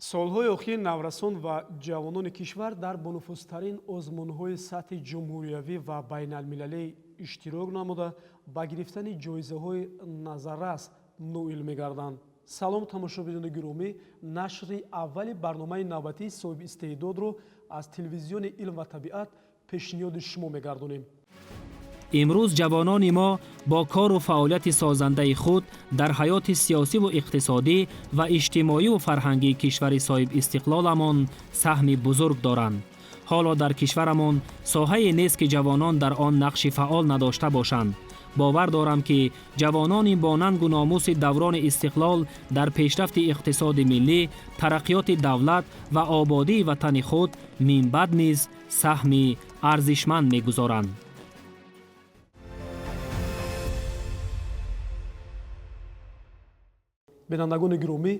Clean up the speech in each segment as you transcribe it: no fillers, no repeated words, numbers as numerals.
Солҳои охир наврасон ва ҷавонони кишвар дар бонуфузтарин озмунҳои сатҳи ҷумҳуриявӣ ва байналмилалӣ иштирок намуда, ба гирифтани ҷоизаҳои назаррас ноил мегарданд. Салом, тамошобинони гиромӣ! Нашри аввали барномаи навбатии Соҳиби истеъдодро аз телевизиони «Илм ва табиат» пешниҳоди шумо мегардонем. Имрӯз ҷавонони мо бо кору фаъолияти созандаи худ дар ҳаёти сиёсиву иқтисодӣ ва иҷтимоиву фарҳангии кишвари соҳибистиқлоламон саҳми бузург доранд. Ҳоло дар кишварамон соҳае нест, ки ҷавонон дар он нақши фаъол надошта бошанд. Бовар дорам, ки ҷавонони бо нангу номуси даврони истиқлол дар пешрафти иқтисоди миллӣ, тараққиёти давлат ва ободии ватани худ минбаъд низ саҳми арзишманд мегузоранд. Бинандагони гиромӣ,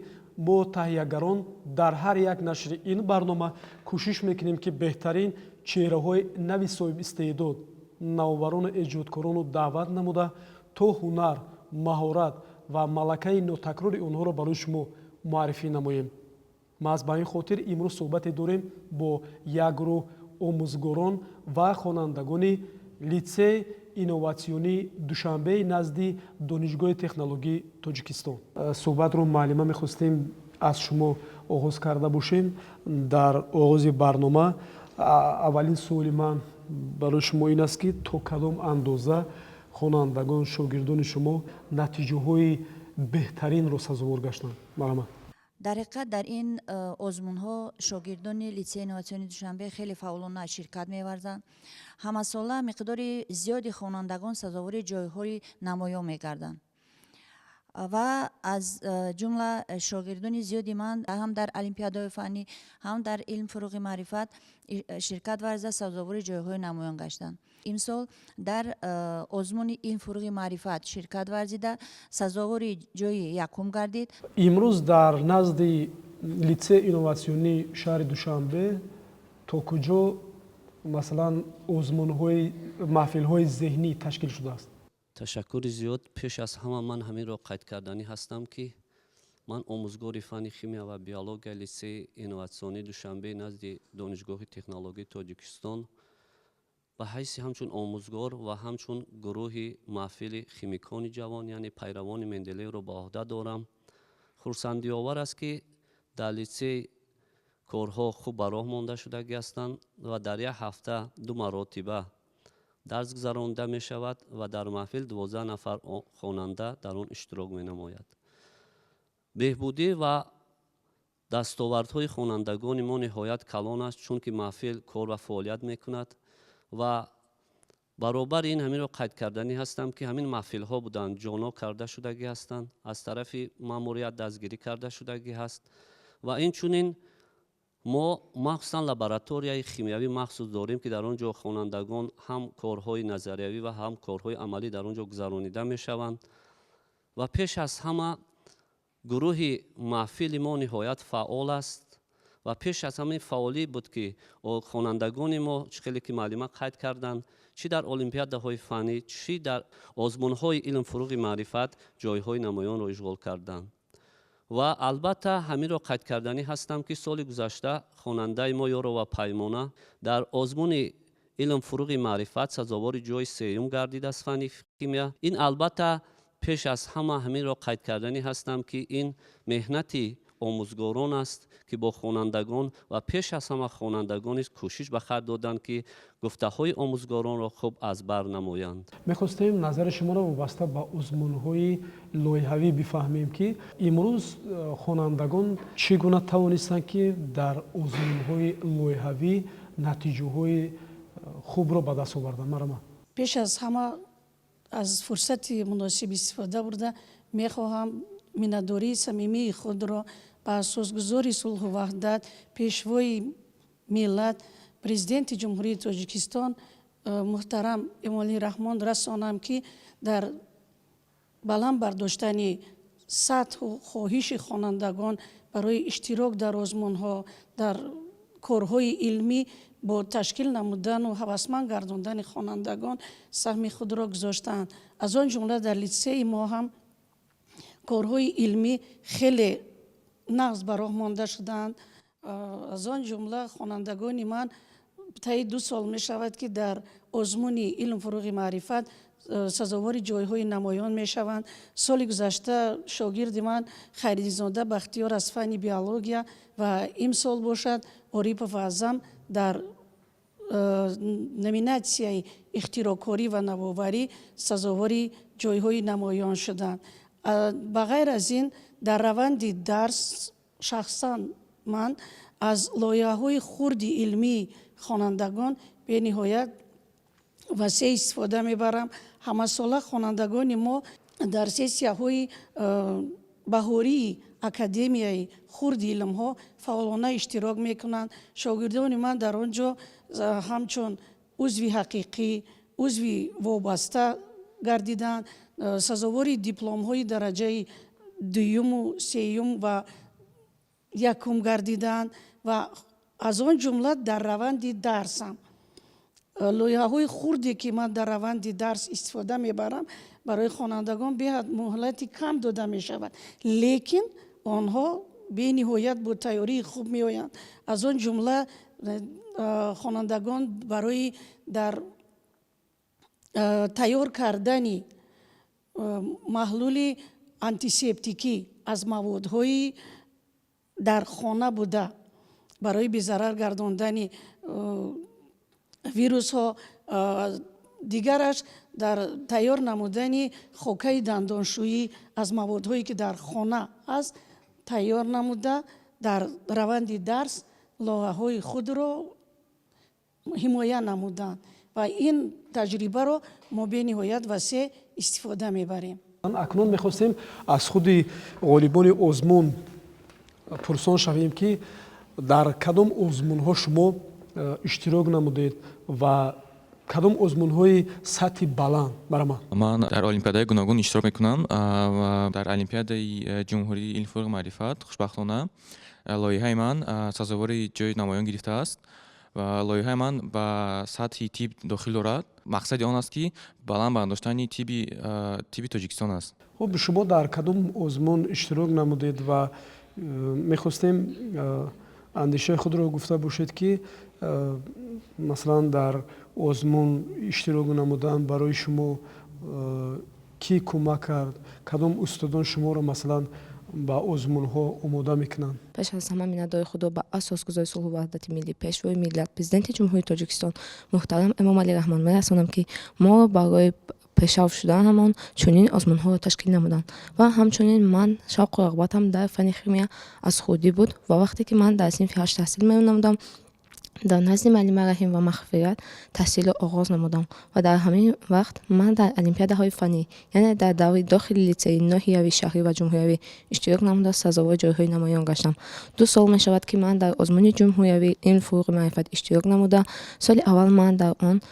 мо, таҳиягарон, дар ҳар як нашри ин барнома кӯшиш мекунем, ки беҳтарин чеҳраҳои нави соҳибистеъдод, навоварону эҷодкоронро даъват намуда, то ҳунар, маҳорат ва малакаи нотакрори онҳоро барои шумо муаррифӣ намоем. Маҳз ба ин хотир имрӯз суҳбате дорем бо як гурӯҳ омӯзгорон ва хонандагони литсей инноватсионии Душанбеи назди Донишгоҳи технологии Тоҷикистон. Суҳбатро, муаллима, мехостем аз шумо оғоз карда бошем. Дар оғози барнома аввалин суоли ман барои шумо ин аст, ки то кадом андоза хонандагон, шогирдони шумо натиҷаҳои беҳтаринро сазовор гаштанд? Марҳамат. Дар ҳақиқат, дар ин озмунҳо шогирдони литсеи инноватсионии Душанбе хеле фаъолона ширкат меварзанд. Ҳамасола миқдори зиёди хонандагон сазовори ҷойҳои намоён мегарданд ва аз ҷумла шогирдони зиёди ман ҳам дар олимпиадаҳои фаннӣ, ҳам дар «Илм фурӯғи маърифат» ширкат варзида, сазовори ҷойҳои намоён гаштанд. Имсол дар озмуни «Илм фурӯғи маърифат» ширкат варзида, сазовори ҷойи якум гардид. Имрӯз дар назди литсеи инноватсионии шаҳри Душанбе то куҷо, масалан, озмунҳои маҳфилҳои зеҳнӣ ташкил шудааст? Ташаккури зиёд. Пеш аз ҳама ман ҳаминро қайд карданӣ ҳастам, ки ман омӯзгори фанни химия ва биология литсеи инноватсионии Душанбе назди Донишгоҳи технологии Тоҷикистон ба ҳайси ҳамчун омӯзгор ва ҳамчун гурӯҳи маҳфили химикони ҷавон, яъне пайравони Менделеевро ба ӯҳда дорам. Хурсандиовар аст, ки дар литсей корҳо хуб ба роҳ монда шудагӣ ҳастанд ва дар як ҳафта ду маротиба дарс гузаронида мешавад ва дар маҳфил 12 нафар хонанда дар он иштирок менамояд. Беҳбудӣ ва дастовардҳои хонандагони мо ниҳоят калон аст, чунки маҳфил кор ва фаъолият мекунад. Ва баробари ин ҳаминро қайд карданӣ ҳастам, ки ҳамин маҳфилҳо буданд, ҷоно карда шудагӣ ҳастанд, аз тарафи маъмурият дастгирӣ карда шудагӣ ҳаст. Ва инчунин мо махсусан лабораторияи химиявӣ махсус дорем, ки дар он ҷо хонандагон ҳам корҳои назариявӣ ва ҳам корҳои амалӣ дар он ҷо гузаронида мешаванд. Ва пеш аз ҳама гурӯҳи маҳфили мо ниҳоят фаъол аст ва пеш аз ҳамин фаъолӣ буд, ки хонандагони мо, чӣ хеле ки муаллима қайд карданд, чӣ дар олимпиадаҳои фаннӣ, чӣ дар озмунҳои «Илм фурӯғи маърифат» ҷойҳои намоёнро ишғол карданд. Ва албатта ҳаминро қайд карданӣ ҳастам, ки соли гузашта хонандаи мо Ёрова Паймона дар озмуни «Илм фурӯғи маърифат» сазовори ҷои сеюм гардид аз фанни химия. Ин албатта пеш аз ҳама ҳаминро қайд карданӣ ҳастам, ки ин меҳнати омӯзгорон аст, ки бо хонандагон ва пеш аз ҳама хонандагон низ кӯшиш ба харҷ доданд, ки гуфтаҳои омӯзгоронро хуб аз бар намоянд. Мехостем назари шуморо вобаста ба озмунҳои лоиҳавӣ бифаҳмем, ки имрӯз хонандагон чӣ гуна тавонистанд, ки дар озмунҳои лоиҳавӣ натиҷаҳои хубро ба даст оварданд. Марҳамат. Пеш аз ҳама аз фурсати муносиб истифода бурда, мехоҳам миннатдории самимии худро ба асосгузори сулҳу ваҳдат, Пешвои миллат, Президенти Ҷумҳурии Тоҷикистон муҳтарам Эмомалӣ Раҳмон расонам, ки дар баланд бардоштани сатҳу хоҳиши хонандагон барои иштирок дар озмунҳо, дар корҳои илмӣ, бо ташкил намудану ҳавасманд гардондани хонандагон саҳми худро гузоштаанд. Аз он ҷумла дар литсеи мо ҳам корҳои илмӣ хеле Нағз ба роҳ монда шудаанд. Аз он ҷумла хонандагони ман таи 2 сол мешавад, ки дар озмуни илм, фурӯғи маърифат сазовори ҷойҳои намоён мешаванд. Соли гузашта шогирди ман Хайриддинзода Бахтиёр аз фанни биология ва имсол бошад Орипов Аъзам дар номинатсияи ихтироъкорӣ ва навоварӣ сазовори ҷойҳои намоён шуданд. Ба ғайр аз ин, дар раванди дарс шахсан ман аз лоиҳаҳои хурди илмии хонандагон бениҳоят васеъ истифода мебарам. Ҳамасола хонандагони мо дар сессияҳои баҳории Академияи хурди илмҳо фаъолона иштирок мекунанд. Шогирдони ман дар он ҷо ҳамчун узви ҳақиқӣ, узви вобаста гардиданд, сазовори дипломҳои дараҷаи дуюму сеюм ва якум гардиданд. Ва аз он ҷумла дар раванди дарсам лоиҳаҳои хурде, ки ман дар раванди дарс истифода мебарам, барои хонандагон беҳад муҳлати кам дода мешавад, лекин онҳо бениҳоят бо тайёрии хуб меоянд. Аз он ҷумла хонандагон барои дар тайёр кардани маҳлули антисептикӣ аз маводҳои дар хона буда барои безарар гардондани вирусҳо, дигараш дар тайёр намудани хокаи дандоншӯӣ аз маводҳое, ки дар хона аст, тайёр намуда, дар раванди дарс лоиҳаҳои худро ҳимоя намуданд ва ин таҷрибаро мо бениҳоят васеъ истифода мебарем. Акнун мехостем аз худи ғолибони озмун пурсон шавем, ки дар кадом озмунҳо шумо иштирок намудед ва кадом озмунҳои сатҳи баланд барама. Ман дар олимпиадаи гуногун иштирок мекунам ва дар олимпиадаи ҷумҳурии илм, фурӯғи маърифат хушбахтона лоиҳаи ман сазовори ҷои намоён гирифтааст ва лоиҳаи ман ба сатҳи тиб дохил дорад. Мақсади он аст, ки баланд бардоштани тиби Тоҷикистон аст. Хуб, шумо дар кадом озмун иштирок намудед ва мехостем андешаи худро гуфта бошед, ки масалан дар озмун иштирок намудан барои шумо кӣ кӯмак кард, кадом устодон шуморо масалан ба озмунҳо омода мекунанд? Пеш аз ҳама миннатдори худро ба асосгузори сулҳу ваҳдати миллӣ, Пешвои миллат, Президенти Ҷумҳурии Тоҷикистон муҳтарам Эмомалӣ Раҳмон мерасонам, ки моро барои пешрав шуданамон чунин озмунҳоро ташкил намуданд. Ва ҳамчунин ман шавқу рағбатам дар фанни химия аз хурдӣ буд ва вақте ки ман дар синфи ҳашт таҳсил менамудам, дар назди муаллима Раҳим ва Мағфират таҳсилро оғоз намудам ва дар ҳамин вақт ман дар олимпиадаҳои фаннӣ, яъне дар даври дохили литсеи, ноҳиявӣ, шаҳрӣ ва ҷумҳуриявӣ иштирок намуда, сазовори ҷойҳои намоён гаштам. 2 сол мешавад, ки ман дар озмуни ҷумҳуриявии илм, фурӯғи маърифат иштирок намуда. Соли аввал ман дар он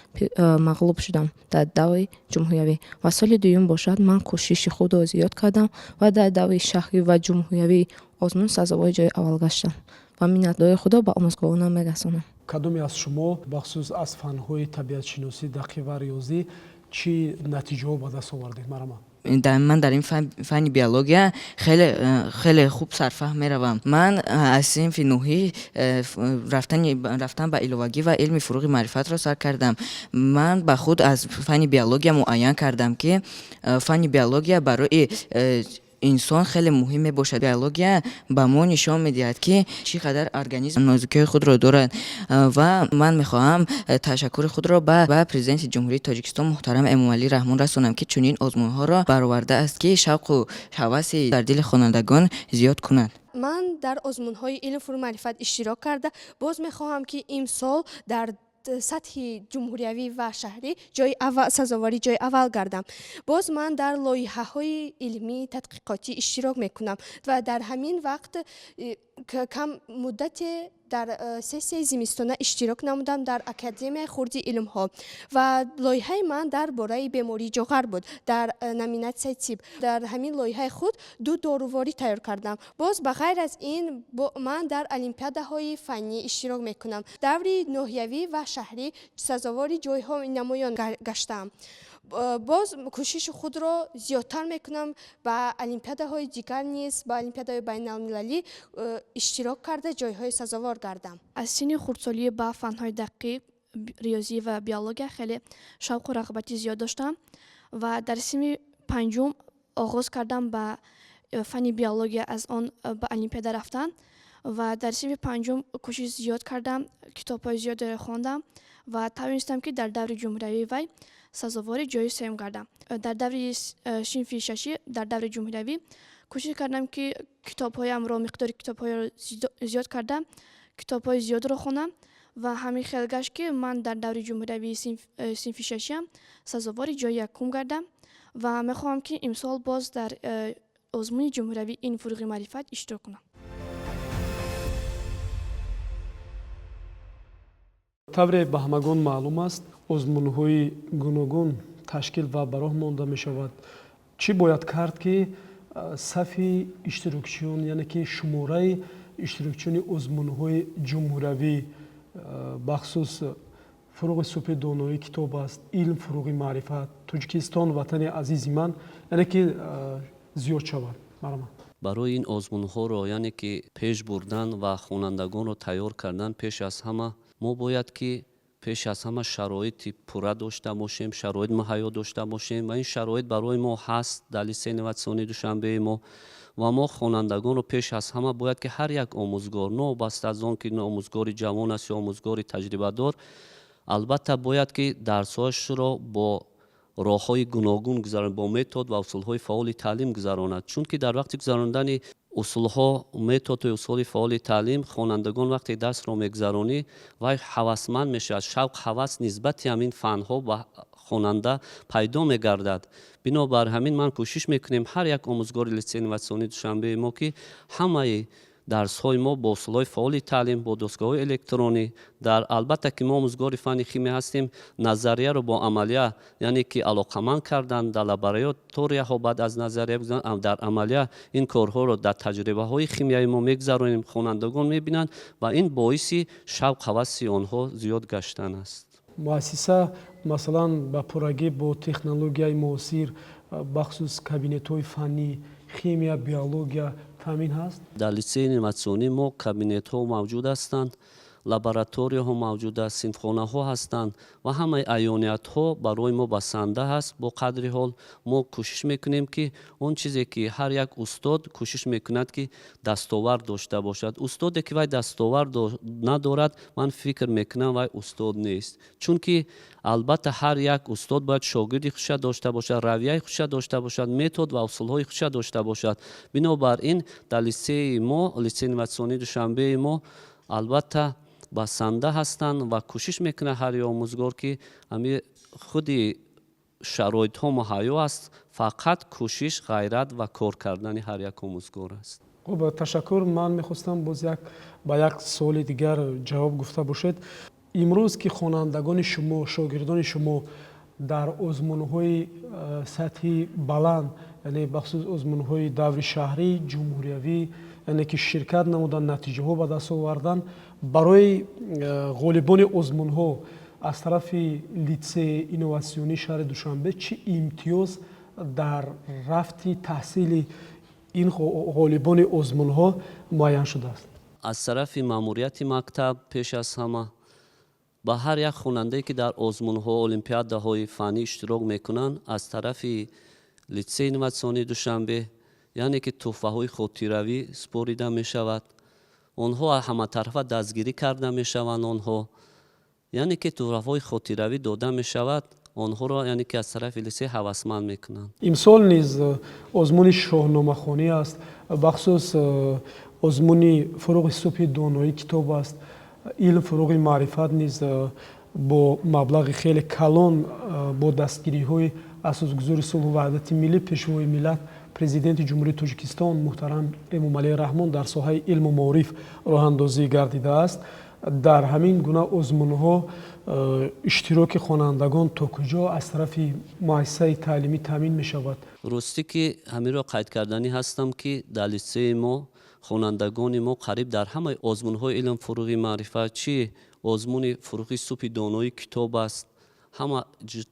мағлуб шудам дар даври ҷумҳуриявӣ ва соли дуюм бошад, ман кӯшиши худро зиёд кардам ва дар даври шаҳрӣ ва ҷумҳуриявии озмун сазовори ҷои аввал гаштам ва миннатдории худро ба омӯзгоронам мерасонам. Кадоме аз шумо бахусус аз фанҳои табиатшиносӣ, дақиқ ва риёзӣ чӣ натиҷаҳо ба даст овардед, марама? Ман дар ин фанни биология хеле хуб сарфаҳм меравам. Ман аз синфи нӯҳӣ рафтан ба иловагӣ ва илми фурӯғи маърифатро сар кардам. Ман ба худ аз фанни биология муайян кардам, ки фанни биология барои инсон хеле муҳим мебошад. Биология ба мо нишон медиҳад, ки чӣ қадар организм нозукиҳои худро дорад. Ва ман мехоҳам ташаккури худро ба Президенти Ҷумҳурии Тоҷикистон муҳтарам Эмомалӣ Раҳмон расонам, ки чунин озмунҳоро баровардааст, ки шавқу ҳаваси дар дили хонандагон зиёд кунад. Ман дар озмунҳои илм, фурӯғ, маърифат иштирок карда, боз мехоҳам, ки имсол дар сатҳи ҷумҳуриявӣ ва шаҳрӣ ҷои сазовори ҷои аввал гардам. Боз ман дар лоиҳаҳои илмии тадқиқотӣ иштирок мекунам ва дар ҳамин вақт кам муддате дар сессияи зимистона иштирок намудам дар Академияи хурди илмҳо ва лоиҳаи ман дар бораи бемории ҷоғар буд дар номинатсияи тиб. Дар ҳамин лоиҳаи худ ду доруворӣ тайёр кардам. Боз ба ғайр аз ин, ман дар олимпиадаҳои фаннӣ иштирок мекунам. Даври ноҳиявӣ ва шаҳрӣ сазовори ҷойҳои намоён гаштаам. Боз кӯшиши худро зиёдтар мекунам, ба олимпиадаҳои дигар низ, ба олимпиадаҳои байналмилалӣ иштирок карда, ҷойҳои сазовор гардам. Аз синни хурдсолӣ ба фанҳои дақиқ, риёзӣ ва биология хеле шавқу рағбати зиёд доштам ва дар синфи панҷум оғоз кардам ба фанни биология, аз он ба олимпиада рафтан ва дар синфи панҷум кӯшиш зиёд кардам, китобҳои зиёдеро хондам ва тавонистам, ки дар даври ҷумҳуриявии вай сазовори ҷои сеюм гардам. Дар даври синфи шашӣ, дар даври ҷумҳуриявӣ кӯшиш кардам, ки китобҳоямро, миқдори китобҳоеро зиёд карда, китобҳои зиёдро хонам ва ҳамин хел гашт, ки ман дар даври ҷумҳуриявии синфи шашиам сазовори ҷои якум гардам ва мехоҳам, ки имсол боз дар озмуни ҷумҳуриявии илм, фурӯғи маърифат иштирок кунам. Тавре ба ҳамагон маълум аст, озмунҳои гуногун ташкил ва ба роҳ монда мешавад. Чӣ бояд кард, ки сафи иштирокчиён, яъне ки шумораи иштирокчиёни озмунҳои ҷумҳуриявӣ, бахусус фурӯғи субҳи доноӣ китоб аст, илм фурӯғи маърифат, Тоҷикистон ватани азизи ман, яъне ки зиёд шавад? Марҳамат. Барои ин озмунҳоро, яъне ки пеш бурдан ва хонандагонро тайёр кардан, пеш аз ҳама мо бояд ки пеш аз ҳама шароити пурра дошта бошем, шароит муҳайё дошта бошем ва ин шароит барои мо ҳаст дар литсеи инноватсионии Душанбеи мо. Ва мо хонандагонро пеш аз ҳама бояд ки ҳар як омӯзгор, новобаста аз он ки омӯзгори ҷавон аст ё омӯзгори таҷрибадор, албатта бояд ки дарсҳояшро бо роҳҳои гуногун гузаронад, бо метод ва усулҳои фаъоли таълим гузаронад. Чунки дар вақти гузарондани усулҳо, методҳои усули фаъоли таълим, хонандагон вақте дарсро мегузаронӣ, вай ҳавасманд мешавад, шавқ ҳавас нисбати ҳамин фанҳо ба хонанда пайдо мегардад. Бинобар ҳамин ман кӯшиш мекунем ҳар як омӯзгори литсеи инноватсионии Душанбеи мо, ки ҳамаи дарсҳои мо бо усулҳои фаъоли таълим, бо дастгоҳҳои электронӣ, дар албатта ки мо омӯзгори фанни химия ҳастем, назарияро бо амалия, яъне ки алоқаманд кардан дар лабораторияҳо, баъд аз назария дар амалия ин корҳоро дар таҷрибаҳои химияи мо мегузаронем, хонандагон мебинанд ва ин боиси шавқ ҳаваси онҳо зиёд гаштан аст. Муассиса масалан ба пуррагӣ бо технологияи муосир, бахусус кабинетҳои фаннӣ, химия, биология таъмин ҳаст? Дар литсеи инноватсионӣ мо кабинетҳо мавҷуд ҳастанд, лабораторияҳо мавҷуд аст, синфхонаҳо ҳастанд ва ҳамаи аёниятҳо барои мо басанда ҳаст. Бо қадри ҳол мо кӯшиш мекунем, ки он чизе ки ҳар як устод кӯшиш мекунад, ки дастовард дошта бошад. Устоде ки вай дастовард надорад, ман фикр мекунам, вай устод нест. Чунки албатта ҳар як устод бояд шогирди худша дошта бошад, равияи худша дошта бошад, метод ва усулҳои худша дошта бошад. Бинобар ин дар литсеи мо, литсеи инноватсионии Душанбеи мо, албатта басанда ҳастанд ва кӯшиш мекунад ҳар як омӯзгор, ки ҳами худи шароитҳо муҳайё аст, фақат кӯшиш, ғайрат ва кор кардани ҳар як омӯзгор аст. Хуб, ташаккур. Ман мехостам боз як ба як суоли дигар ҷавоб гуфта бошед. Имрӯз ки хонандагони шумо, шогирдони шумо дар озмунҳои сатҳи баланд, яъне бахусус озмунҳои даври шаҳрӣ, ҷумҳуриявӣ, яъне ки ширкат намуданд, натиҷаҳо ба даст оварданд, барои ғолибони озмунҳо аз тарафи литсеи инноватсионии шаҳри Душанбе чӣ имтиёз дар рафти таҳсили ин ғолибони озмунҳо муайян шудааст? Аз тарафи маъмурияти мактаб пеш аз ҳама ба ҳар як хонандае, ки дар озмунҳо, олимпиадаҳои фаннӣ иштирок мекунанд, аз тарафи литсеи инноватсионии Душанбе, яъне ки тӯҳфаҳои хотиравӣ супорида мешавад. Онҳо ҳаматарафа дастгирӣ карда мешаванд, онҳо яъне ки тӯҳфаҳои хотиравӣ дода мешавад, онҳоро яъне ки аз тарафи литсей ҳавасманд мекунанд. Имсол низ озмуни шоҳномахонӣ аст, бахусус озмуни фурӯғи субҳи доноӣ китоб аст, илм фурӯғи маърифат низ бо маблағи хеле калон, бо дастгириҳои асосгузори сулҳу ваҳдати миллӣ, пешвои миллат, президенти Ҷумҳурии Тоҷикистон муҳтарам Эмомалӣ Раҳмон дар соҳаи илму маориф роҳандозӣ гардидааст. Дар ҳамин гуна озмунҳо иштироки хонандагон то куҷо аз тарафи муассисаи таълимӣ таъмин мешавад? Ростӣ ки ҳаминро қайд карданӣ ҳастам, ки дар литсеи мо хонандагони мо қариб дар ҳамаи озмунҳои илм, фурӯғи маърифат, чӣ озмуни фурӯғи субҳи донои китоб аст, Ҳама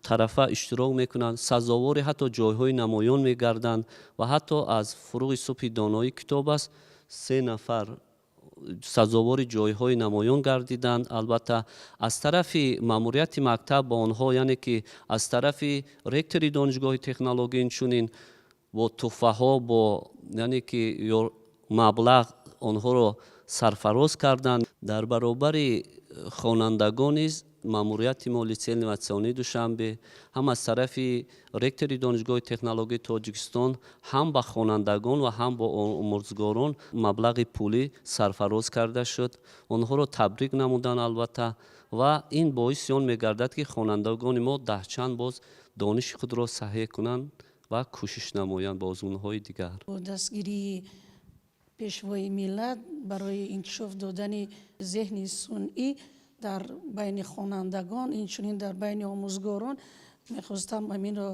тарафа иштирок мекунанд, сазовори ҳатто ҷойҳои намоён мегарданд ва ҳатто аз Фуруғи субҳи доноӣ китоб аст, се нафар сазовори ҷойҳои намоён гардиданд. Албатта, аз тарафи маъмурияти мактаб ба онҳо, яъне ки аз тарафи ректори донишгоҳи технологӣ, инчунин бо туҳфаҳо, бо яъне ки маблағ онҳоро сарфароз карданд. Дар баробари хонандагон низ маъмурияти мо, литсеи инноватсионии Душанбе, ҳам аз тарафи ректори донишгоҳи технологии Тоҷикистон ҳам ба хонандагон ва ҳам бо омӯзгорон маблағи пулӣ сарфароз карда шуд. Онҳоро табрик намуданд, албатта, ва ин боиси он мегардад, ки хонандагони мо даҳчанд боз дониши худро саҳеҳ кунанд ва кӯшиш намоянд ба озмунҳои дигар. Бо дастгирии Пешвои миллат барои инкишоф додани зеҳни сунъӣ дар байни хонандагон, инчунин дар байни омӯзгорон, мехостам ҳаминро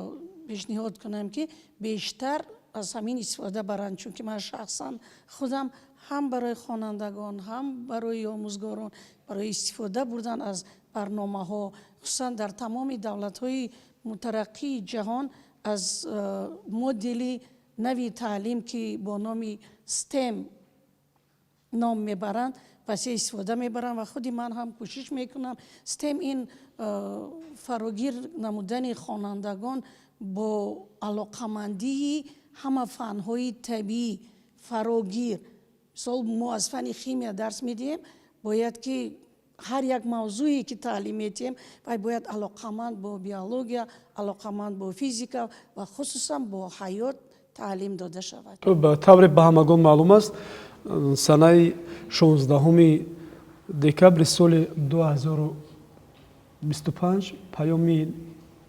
пешниҳод кунам, ки бештар аз ҳамин истифода баранд, чунки ман шахсан худам ҳам барои хонандагон, ҳам барои омӯзгорон, барои истифода бурдан аз барномаҳо, хусусан дар тамоми давлатҳои мутараққии ҷаҳон аз модели нави таълим, ки бо номи STEM ном мебаранд, васеъ истифода мебарам ва худи ман ҳам кӯшиш мекунам. STEM ин фарогир намудани хонандагон бо алоқамандии ҳама фанҳои табиӣ фарогир. Мисол, мо аз фани химия дарс медиҳем, бояд ки ҳар як мавзӯе, ки таълим медиҳем, вай бояд алоқаманд бо биология, алоқаманд бо физика ва хусусан бо ҳаёт таълим дода шавад. Тавре ба ҳамагон маълум аст, санаи 16 декабри соли 2025 паёми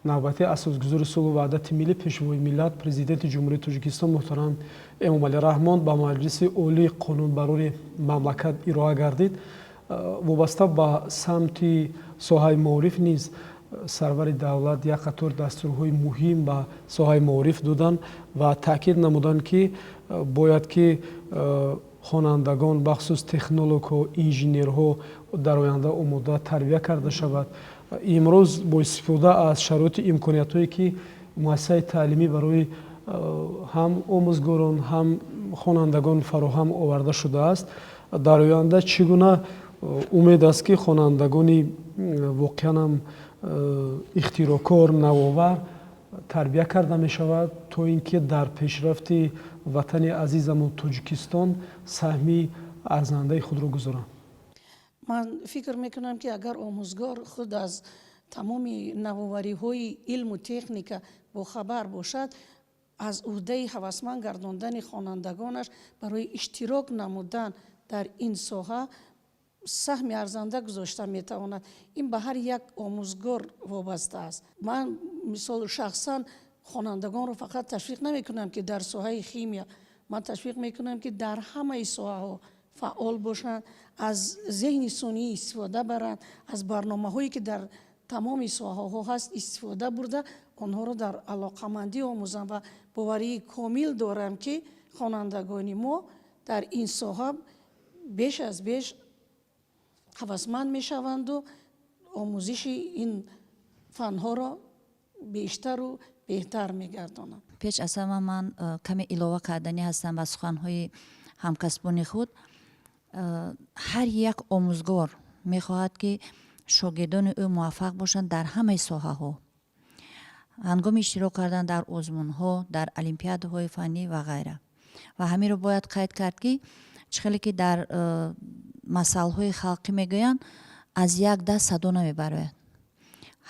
навбатии Асосгузори сулҳу ваҳдати миллӣ, Пешвои миллат, Президенти Ҷумҳурии Тоҷикистон муҳтарам Эмомалӣ Раҳмон ба Маҷлиси Олии Қонунбарори мамлакат ироа гардид. Вобаста ба самти соҳаи маориф низ сарвари давлат як қатор дастурҳои муҳим ба соҳаи маориф доданд ва таъкид намуданд, ки бояд ки хонандагон, бахусус технологҳо, инженерҳо дар оянда омода тарбия карда шавад. Имрӯз бо истифода аз шароити имкониятҳое, ки муассисаи таълимӣ барои ҳам омӯзгорон, ҳам хонандагон фароҳам оварда шудааст, дар оянда чӣ гуна умед аст, ки хонандагони воқеан ҳам ихтироъкор, навовар тарбия карда мешавад, то ин ки дар пешрафти ватани азизамон Тоҷикистон саҳми арзандаи худро гузоранд? Ман фикр мекунам, ки агар омӯзгор худ аз тамоми навовариҳои илму техника бохабар бошад, аз уҳдаи ҳавасманд гардондани хонандагонаш барои иштирок намудан дар ин соҳа саҳми арзанда гузошта метавонад. Ин ба ҳар як омӯзгор вобаста аст. Ман, мисол, шахсан хонандагонро фақат ташвиқ намекунам, ки дар соҳаи химия, ман ташвиқ мекунам, ки дар ҳамаи соҳаҳо фаъол бошанд, аз зеҳни сунъӣ истифода баранд, аз барномаҳое, ки дар тамоми соҳаҳо ҳаст, истифода бурда, онҳоро дар алоқамандӣ омӯзанд ва боварии комил дорам, ки хонандагони мо дар ин соҳа беш аз беш ҳавасманд мешаванду омӯзиши ин фанҳоро бештару беҳтар мегардонанд. Пеш аз ҳама ман каме илова карданӣ ҳастам ба суханҳои ҳамкасбони худ. Ҳар як омӯзгор мехоҳад, ки шогирдони ӯ муваффақ бошанд дар ҳамаи соҳаҳо, ҳангоми иштирок кардан дар озмунҳо, дар олимпиадаҳои фаннӣ ва ғайра. Ва ҳаминро бояд қайд кард, ки чӣ хеле ки дар масалҳои халқӣ мегӯянд, аз як даст садо намебарояд.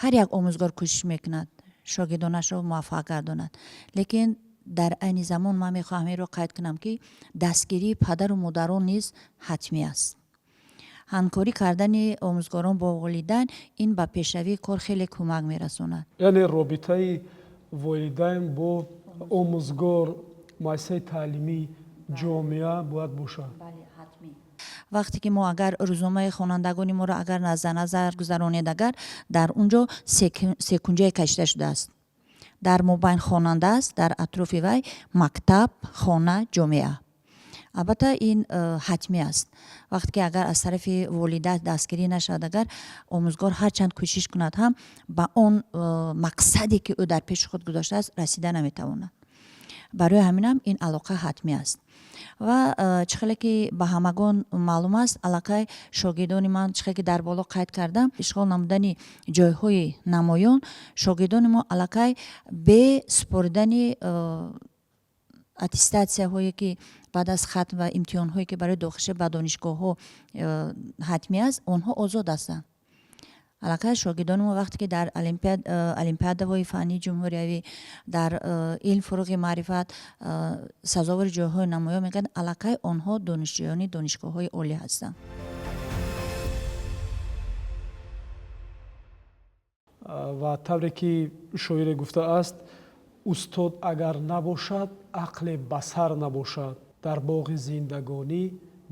Ҳар як омӯзгор кӯшиш мекунад шогирдонашро муваффақ гардонад, лекин дар айни замон ман мехоҳам инро қайд кунам, ки дастгирии падару модарон низ ҳатмӣ аст. Ҳамкорӣ кардани омӯзгорон бо волидайн ин ба пешравии кор хеле кӯмак мерасонад. Яъне робитаи волидайн бо омӯзгор, муассисаи таълимӣ, ҷомеа бояд бошад. Вақте ки мо агар рӯзномаи хонандагони моро агар назар гузаронед, агар дар он ҷо секунҷае кашида шудааст, дар мобайн хонанда аст, дар атрофи вай мактаб, хона, ҷомеа. Албатта, ин ҳатмӣ аст. Вақте ки агар аз тарафи волида дастгирӣ нашавад, агар омӯзгор ҳарчанд кӯшиш кунад ҳам, ба он мақсаде, ки ӯ дар пеши худ гузоштааст, расида наметавонад. Барои ҳаминам ин алоқа ҳатмӣ аст. Ва чӣ хеле ки ба ҳамагон маълум аст, аллакай шогирдони ман, чӣ хеле ки дар боло қайд кардам, ишғол намудани ҷойҳои намоён, шогирдони мо аллакай бе супоридани аттестатсияҳое, ки баъд аз хатм ва имтиҳонҳое, ки барои дохилшавӣ ба донишгоҳҳо ҳатмӣ аст, онҳо озод ҳастанд. Аллакай шогирдони мо вақте ки дар олимпиадаҳои фаннии ҷумҳуриявӣ, дар илм, фуруғи маърифат сазовори ҷойҳои намоён мегарданд, аллакай онҳо донишҷӯёни донишгоҳҳои олӣ ҳастанд. Ва тавре ки шоире гуфтааст: устод агар набошад, ақле басар набошад, дар боғи зиндагонӣ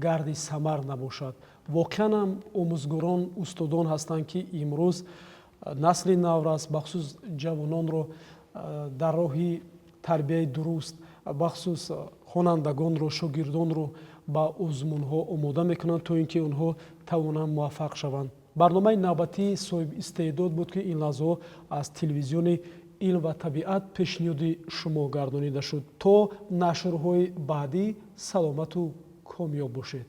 гарди самар набошад. Воқеан ҳам омӯзгорон, устодон ҳастанд, ки имрӯз насли наврас, бахусус ҷавононро дар роҳи тарбияи дуруст, бахусус хонандагонро, шогирдонро ба озмунҳо омода мекунанд, то ин ки онҳо тавонанд муваффақ шаванд. Барномаи навбатии Соҳибистеъдод буд, ки ин лаҳзаҳо аз телевизиони Илм ва табиат пешниҳоди шумо гардонида шуд. То нашрҳои баъдӣ саломату комёб бошед.